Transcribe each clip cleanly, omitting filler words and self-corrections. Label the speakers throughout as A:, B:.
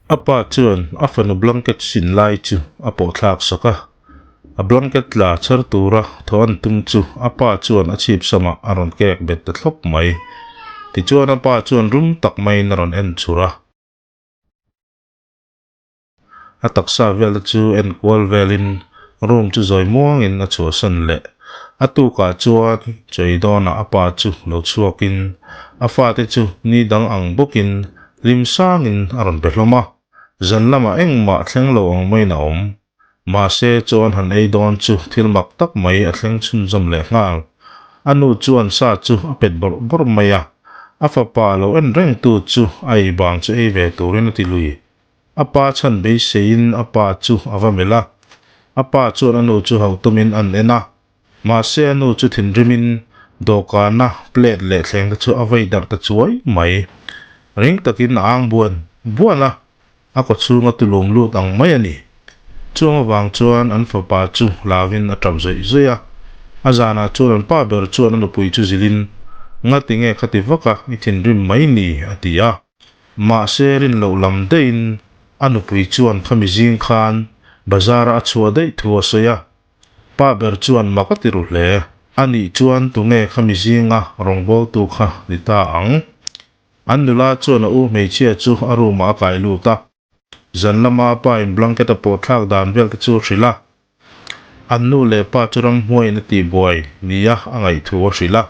A: A pa chuan a fanu blanket sin lai chu a pawh thlak sak a, a blanket tla chhar tura thaw an tum chu a pa chuan a chhip samah a rawn kek bet ta thlawp mai. Tichuan a pa chuan rum tak maiin a rawn en chhur a. A taksa vel te chu en kual velin room chu zawi muangin a chhuahsan leh. A tukah chuan chawi dawnah a pa chu lo chhuakin a fate chu ni dang ang bawkin hlim sangin a rawn pe hlawm a. Zan lamah engmah thleng lo ang maiin a awm. Mahse chuan han ei dawn chu thil mak tak mai a thleng chhunzawm leh nghal. A nu chuan sa chu a pet bawrh bawrh mai a, a fapa lo en rengtu chu a ei bang chu ei ve turin a ti lui. A pa chhan beiseiin a pa chu a va melh a, a pa chuan a nu chu hauh tumin an en a. Mahse a nu chu thinrimin dawhkana plate leh thleng te chu a vei darh ta chuai mai. Ring takin a ang buan buan a, a kawchhunga tulum lut ang mai a ni. Chuang avang chuan an fapa chu hlauin a tap zawih zawih a. A zanah chuan an pa ber chuan a nupui chu zilhin, Ngati nge khati vaka i thinrim mai ni? a ti a. Mahse rin loh lam daihin a nupui chuan khami zing khan bazar-a a chhuah daih thu a sawi a. Pa ber chuan mak a ti ru hle. Anih chuan tunge khami zinga rawngbawltu kha ni ta ang? An nula chuan a u hmeichhia chu a room ah a kai lut a, zan lama a pa in blanket a pawh thlak dan vel te chu a hrilh a. An nu leh pa chu ramhmuaiin a tihbuai nia a ngaih thu a hrilh a.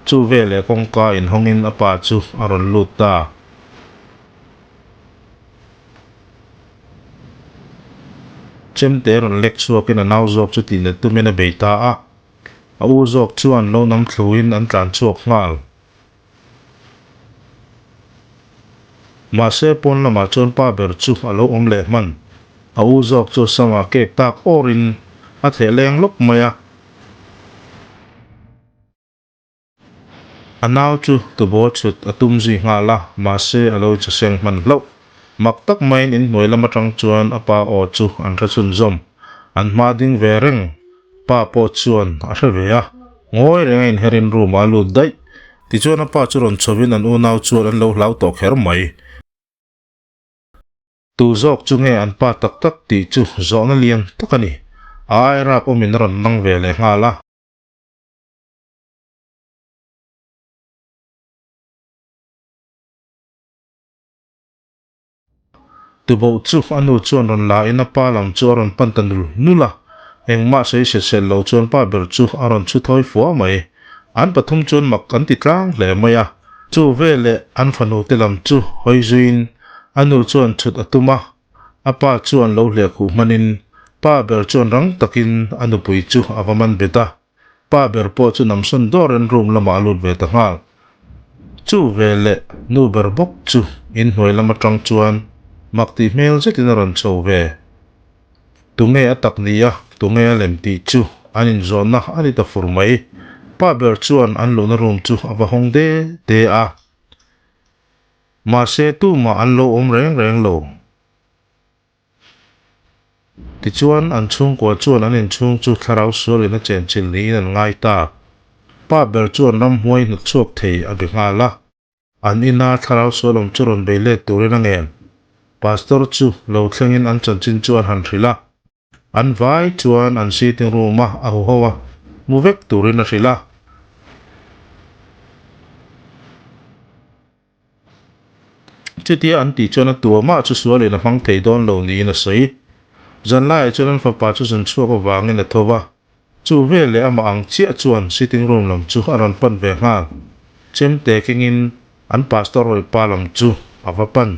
A: Chu veleh kawngka inhawngin a pa chu a rawn lut ta. Chemte rawn lek chhuakin a nau zawk chu tihlet tumin a bei ta a. A u zawk chuan lo nam thluin an tlan chhuak nghal. Mahse pawn lamah chuan pa ber chu a lo awm leh hman. A u zawk chu samah cake tak awrin a theh leng lawk mai a. A nau chu tubaw chhut a tum zui nghal a, mahse a lo chaseng hman hlauh. Mak tak maiin inhnuai lam atang chuan a pa aw chu an hre chhunzawm. An hma ding ve reng. Pa pawh chuan a hre ve a, ngawi reng a inherin room ah a lut daih. Tichuan a pa chu rawn chhovin an unau chuan an lo hlau tawh kher mai. Tu zawk chu nge an pa tak tak tih chu zawhna lian tak a ni. A ai rap awmin a rawn lang ve leh nghal a. Tuboh chu a nu chuan rawn la in a pa lam chu a rawn pan ta nul nul a, engmah sawi set set lo chuan pa ber chu a rawn chhu thawi fua mai. An pathum chuan mak an ti tlang hle mai a, chu veleh an fanu te lam chu hawi zuiin a nu chuan chhut a tum a, a pa chuan lo hleh khuh hmanin pa ber chuan rang takin a nupui chu a va man bet a. Pa ber pawh chu namsawn dawrin room lamah a lut ve ta nghal. Chu ve leh nu ber bawk chu inhnuai lam atang chuan mak tih hmel zetin a rawn chho ve. Tunge a tak ni a, tunge a lem tih chu an inzawnna a ni ta fur mai. Pa ber chuan an luhna room chu a va hawng de de a. Mahse tumah an lo awm reng reng lo. Tichuan, an chhungkua chuan an inchhung chu thlarau sualin a chenchilh niin an ngai ta. Pa ber chuan ramhuai hnawt chhuak thei a be nghal a. An ina thlarau sual awm chu rawn bei let turin a ngen. Pastor chu lo thlengin an chanchin chu an han hrilh a. An vai chuan an sitting room-a a huho a, mu vek turin a hrilh a. Chutia an tih chuan a tuamah chu sualin a hmang thei dawn lo niin a sawi. Zanlaiah chuan an fapa chu zun chhuak avangin a tho va, chu veleh amah ang chiah chuan sitting room lam chu a rawn pan ve nghal. Chemte kengin an pastor rawih pa lam chu a va pan.